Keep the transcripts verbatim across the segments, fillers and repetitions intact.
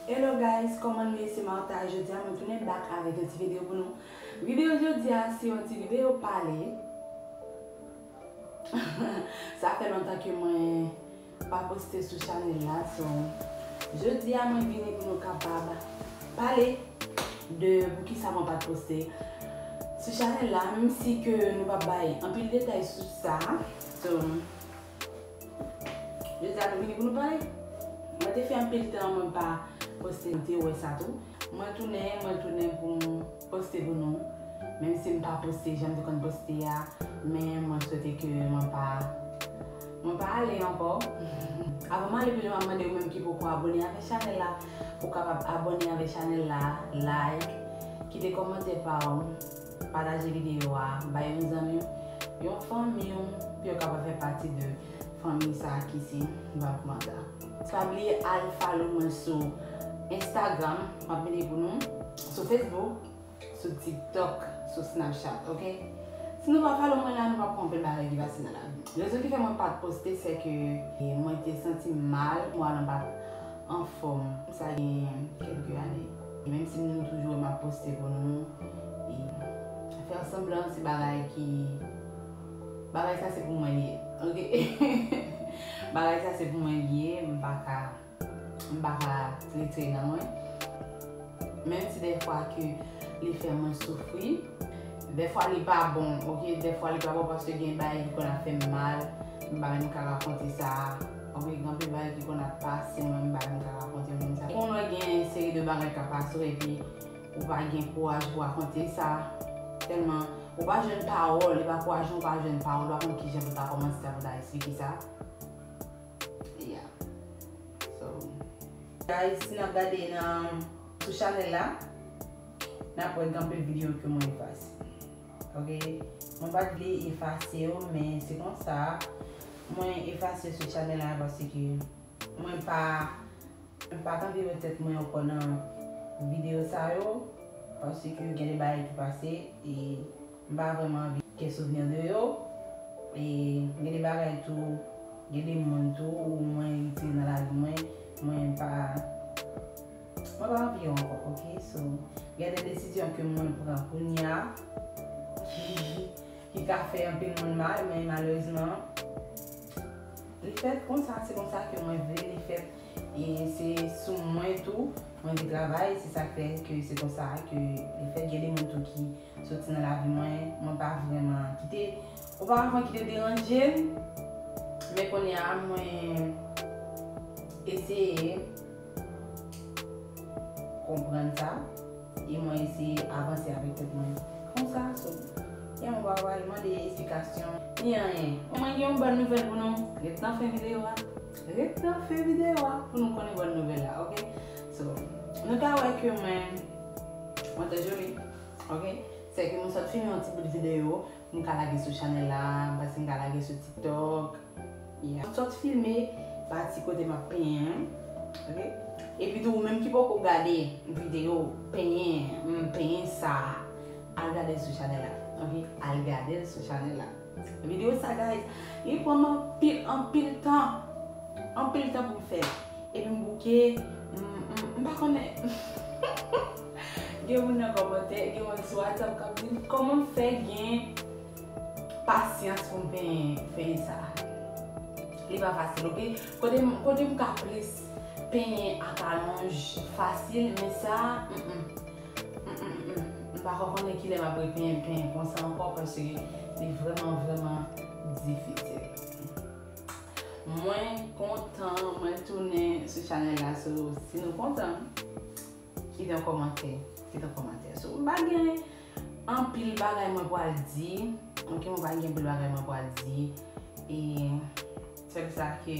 Hello guys, kòman nou ye? Se Martha. Jodi a mwen tounen back avèk yon ti videyo pou nou. Videyo jodi a se yon ti videyo pale. Sa fè lontan ke mwen pa poste sou chanèl la, so jodi a mwen vini pou nou kapab pale de poukisa mwen pa t poste sou chanèl la, menm si ke nou pa bay anpil detay sou sa. So, jodi a nou vini pou nou pale. Mwen te fè anpil tan mwen pa poste, nou te wè sa tou. Mwen tounen, mwen tounen pou m poste pou nou. Menm si m pa poste jan m te konn poste a, men mwen swete ke mwen pa, mwen pa ale ankò. Avan m ale pi lwen, m ap mande ou menm ki poko abòne avèk chanèl la, pou w kapab abòne avèk chanèl la, like, kite kòmantè pa w, pataje videyo a, bay yon zanmi w, yon fanmi w, pou yo kapab fè pati de fanmi sa a ki se Vlog Martha. Pa bliye al follow mwen sou Instagram, m ap mete pou nou, sou Facebook, sou TikTok, sou Snapchat, ok? Si nou pa follow mwen la, nou p ap konn anpil bagay ki pase nan lavi m. Rezon ki fè mwen pa t poste, se ke, e, mwen te santi m mal, mwa lan pa t anfòm. Sa gen kèlke ane. E menm si nou toujou wè m ap poste pou nou, e fè sanblan se bagay ki, bagay sa se pou mwen li ye, ok? Bagay sa se pou mwen li ye, m pa ka, m pa ka retire nan mwen. Menm si dèfwa ke li fè mwen soufri, dèfwa li pa bon, ok? Dèfwa li pa bon paske gen bagay ki konn ap fè m mal, m pa menm ka rakonte sa, ok? Gen anpil bagay ki konn ap pase mwen, m pa menm ka rakonte moun sa. Konn wè gen seri de bagay k ap pase w epi ou pa gen kouraj pou rakonte sa, tèlman ou pa jwenn pawòl, e pa kouraj non, ou pa jwenn pawòl, ou pa konn kijan pou ta kòmanse sa, pou ta eksplike sa. Yeah. So, guys, si n ap gade nan, sou chanèl la, n ap wè gen anpil videyo ke mwen efase. Ok? Mwen pa t vle efase yo, men se konsa. Mwen efase yo sou chanèl la paske mwen pa, mwen pa t anvi wè tèt mwen ankò nan videyo sa yo, paske gen de bagay ki pase, e m pa vrèman anvi gen souvni de yo. E gen de bagay tou, gen de moun tou, ou mwen retire nan lavi mwen, mwen pa, mwen pa anvi yo ankò, ok? So, gen de desizyon ke mwen pran kounye a, ki, ki ka fè anpil moun mal, men malerezman, li fèt konsa, se konsa ke mwen vle li fèt. E se sou mwen tou, mwen te travay, se sa k fè ke se konsa ke li fèt. Gen de moun tou ki soti nan lavi mwen, mwen pa vrèman kite, oparavan kite deranje m, men kounye a mwen eseye konprann sa, e mwen eseye avanse avèk tèt mwen konsa, so, gen yon bagay, mande eksplikasyon, ni anyen. Mwen gen yon bòn nouvèl pou nou, ret nan fen videyo a, ret nan fen videyo a pou nou konnen bòn nouvèl la, ok? So, nou ka wè ke mwen, mwen te joli, ok? Se ke mwen sot filme yon ti bout videyo, m ka lage sou chanèl la, m panse m ka lage sou TikTok. Yeah. M sot filme pati kote m ap penyen an, ok? Epi tou, ou menm ki poko gade videyo penyen, m penyen sa, al gade l sou chanèl la, ok? Al gade l sou chanèl la. Videyo sa, guys, li pran m anpil, anpil tan. Anpil tan pou m fè. Epi m bouke, m, m, m pa konnen. Gen moun nan kòmantè, gen moun sou WhatsApp k ap di m kòman m fè gen pasyans pou m penyen, penyen sa. Li pa fasil, ok? Kote m, kote m ka plis penyen ak alonj fasil, men sa, mm, mm. Mm, mm, mm. M pa ko konnen kilè m ap repenyen penyen konsa ankò, paske li vrèman, vrèman difisil. Mwen kontan, mwen tounen sou chanèl la, so, si nou kontan, kite yon kòmantè, kite yon kòmantè. So, m pa gen anpil bagay mwen pral di, ok, mwen pa gen anpil bagay mwen pral di, e sèl sa ke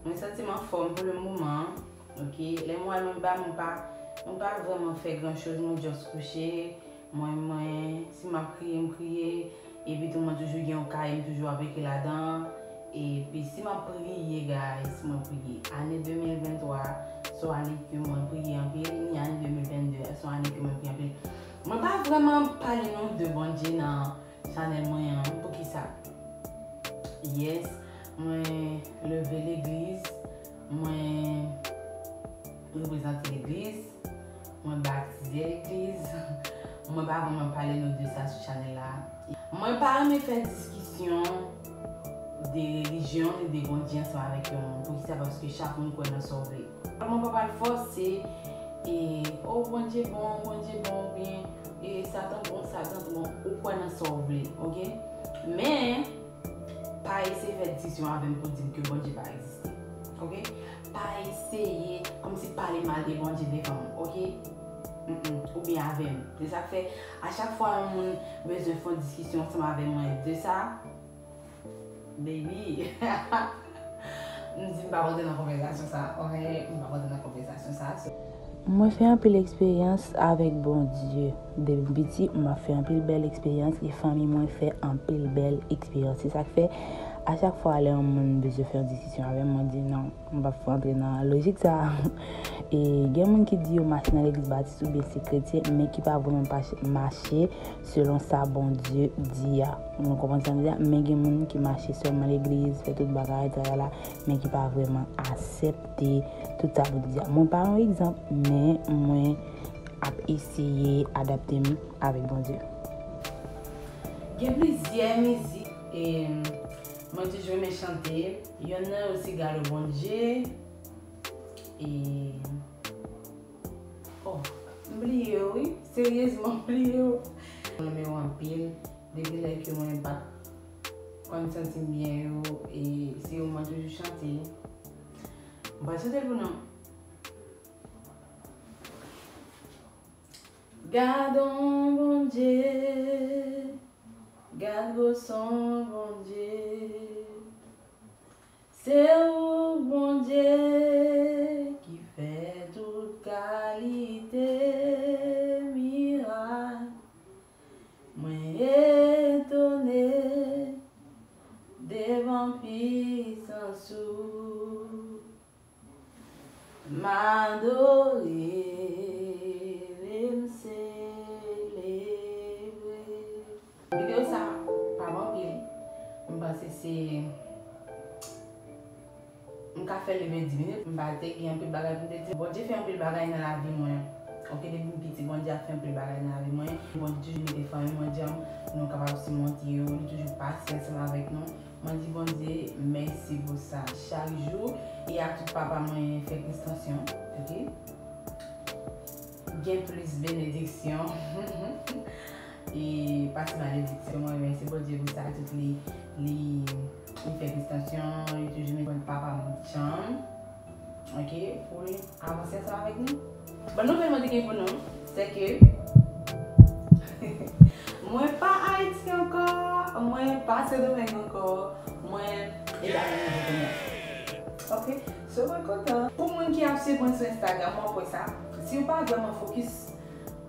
mwen santi m anfòm pou le moman, ok, lè mwen al mwen ba, mwen pa, mwen pa vrèman fè gran choz, mwen just kouche, mwen, mwen, si m ap kriye, m kriye, epi tou mwen toujou gen yon kaye, m toujou ap ekri ladan, epi si m ap priye, guys, mwen priye. Ane de mil venntwa, se yon ane ke mwen priye anpil, ni ane de mil vennde a, se yon ane ke mwen priye anpil. Mwen pa vrèman pale nou de Bondye nan chanèl mwen an, poukisa? Yes, mwen leve legliz, mwen Mwen reprezante legliz, mwen batize legliz. Mwen pa vrèman pale nou de sa sou chanèl la. Mwen pa renmen fè diskisyon de relijyon ni de Bondye ansanm avèk yon moun. Poukisa? Paske chak moun kwè nan sa w vle. Mwen pa pral fòse, e, o, Bondye bon, Bondye bon, oubyen, e, Satan bon, Satan bon, ou kwè nan sa w vle, oke? Men, pa eseye fè diskisyon avè m pou di m ke Bondye pa egziste, oke? Pa eseye kòmsi pale mal de Bondye devan m, oke? Mm-mm, oubyen avè m. Se sa k fè, a chak fwa yon moun bezwen fè yon diskisyon ansanm avè mwen de sa, baby, m di m pa rantre nan konvèsasyon sa, oke? M pa rantre nan konvèsasyon sa. So, mwen fè anpil eksperyans avèk Bondye. Depi m piti, m ap fè anpil bèl eksperyans, e fanmi mwen fè anpil bèl eksperyans. Se sa k fè, a chak fwa lè yon moun bezwen fè yon diskisyon avè m, mwen di non, m p ap rantre nan lojik sa. E gen moun ki di yo mache nan legliz batis oubyen se kretyen, men ki pa vrèman pa mache selon sa Bondye di a. Nou konprann sa m di a? Men gen moun ki mache sèlman legliz, fè tout bagay, tralala, men ki pa vrèman aksepte tout sa Bondye di a. Mwen pa yon egzanp, men mwen ap eseye adapte m avèk Bondye. Gen plizyè mizik, e, mwen toujou renmen chante. Yonn nan yo se Gade Bondye. E, oh, m bliye yo, wi. Seryezman, m bliye yo. Mwen renmen yo anpil. Depi lè ke mwen pa t konn santi m byen yo, e se yo mwen toujou chante. M pral chante l pou nou. Gad on Bondye, gad gwo son Bondye. Se ou Bondye ki fè tout kalite mirak. Mwen etone devan pisans ou. M adore, e m selebre. Videyo sa pa bon anpil. M panse se, m ka fè l leve dis minit. M pa te gen anpil bagay pou m te di. Bondye fè anpil bagay nan lavi mwen. Oke, depi m piti, Bondye ap fè anpil bagay nan lavi mwen. Bondye toujou mete fanmi mwen djanm, nou kapab simonte yo. Li toujou pase ansanm avèk nou. Mwen di Bondye mèsi pou sa chak jou. E a tout papa mwen Frè Christension, oke? Gen plis benediksyon. E pase malediksyon. Mwen remèsye Bondye pou sa. Tout li, li, li fè Christension, li toujou met papa m djanm. Oke, pou li avanse ansanm avèk nou. Bon nouvèl mwen te gen pou nou, se ke mwen pa Ayiti ankò, mwen pa Sendomeng ankò, mwen Etazini kounye a. Oke, so mwen kontan. Pou moun ki ap swiv mwen sou Instagram, w ap wè sa. Si w pa vrèman fokis,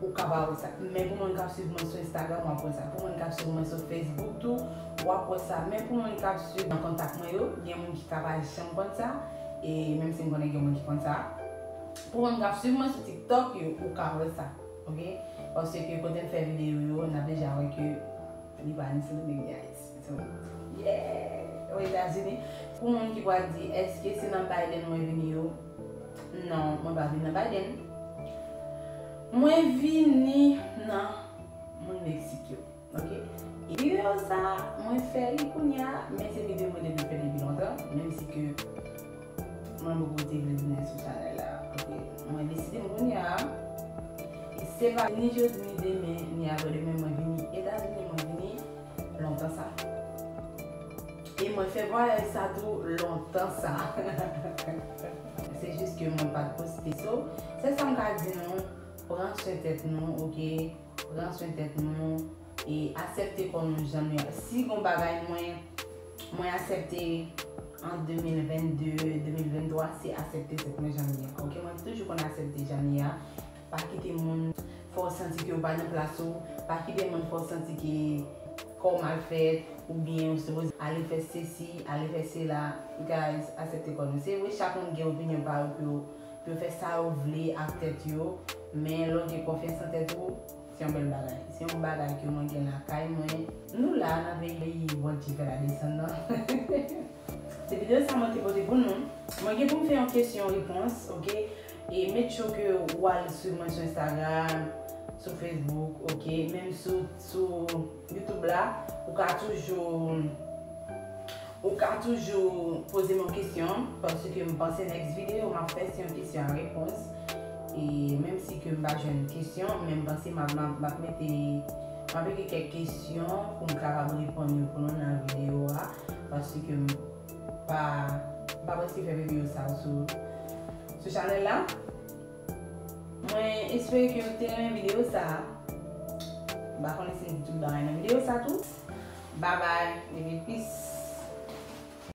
ou ka pa wè sa. Men pou moun k ap swiv mwen sou Instagram, w ap wè sa. Pou moun k ap swiv mwen sou Facebook tou, w ap wè sa. Men pou moun k ap swiv nan kontak mwen yo, gen moun ki ka pa janm konn sa. E menm si m konnen gen moun ki konn sa. Pou moun k ap swiv mwen sou TikTok yo, ou ka wè sa. Oke? Paske kote m fè videyo yo, n ap deja wè ke li pa ni Sendomeng ni Ayiti. So, yeah! Ozetazini. Pou moun ki pral di, èske se nan Biden mwen vini yo? Non, mwen pa vin nan Biden. Mwen vini nan moun Meksik yo. Oke? E videyo sa, mwen fè li kounye a, men se videyo mwen te vle fè depi lontan, menm si ke mwen poko te vle tounen sou chanèl la. Oke? Mwen deside m kounye a. E se pa ni jodi, ni demen, ni aprè demen, mwen vini Etazini, mwen vini lontan sa. E mwen fè vwayaj sa tou lontan sa. Se jis ke mwen pa t poste. So, se sa m ka di nou, pran swen tèt nou, oke? Pran swen tèt nou e aksepte kò nou jan nou ye. Si gon bagay mwen, mwen aksepte an de mil venn de, de mil venn twa, se aksepte tèt mwen jan m ye. Oke, mwen toujou konn aksepte jan m ye a. Pa kite moun fè w santi ke w pa nan plas ou. Pa kite moun fè w santi ke kò w mal fèt, oubyen ou sipoze ale fè sesi, ale fè sela. Guys, aksepte kò nou. Se vre, chak moun gen opinyon pa yo pou yo, pou yo fè sa yo vle ak tèt yo, men lè w gen konfyans nan tèt ou, se yon bèl bagay. Se yon bagay ke mwen gen lakay mwen. Nou la nan peyi Bondye fè la desann nan. Videyo sa mwen te pote pou nou. Mwen gen pou m fè yon kesyon repons, ok? E make sure ke ou al swiv mwen sou Instagram, sou Facebook, ok? Menm sou, sou YouTube la, ou ka toujou ou ka toujou poze m yon kesyon, paske m panse next video m ap fè se yon kesyon a repons. E menm si ke m pa jwenn kesyon, men m panse m ap, m ap, m ap mete, m ap ekri kèk kesyon pou m kapab reponn yo pou nou nan videyo a, paske m pa, m pa prèske fè videyo sa sou, sou chanèl la. Mwen espere ke w te renmen videyo sa. M pa konnen si m di tout bagay nan videyo sa tou. Bye bye, epi peace.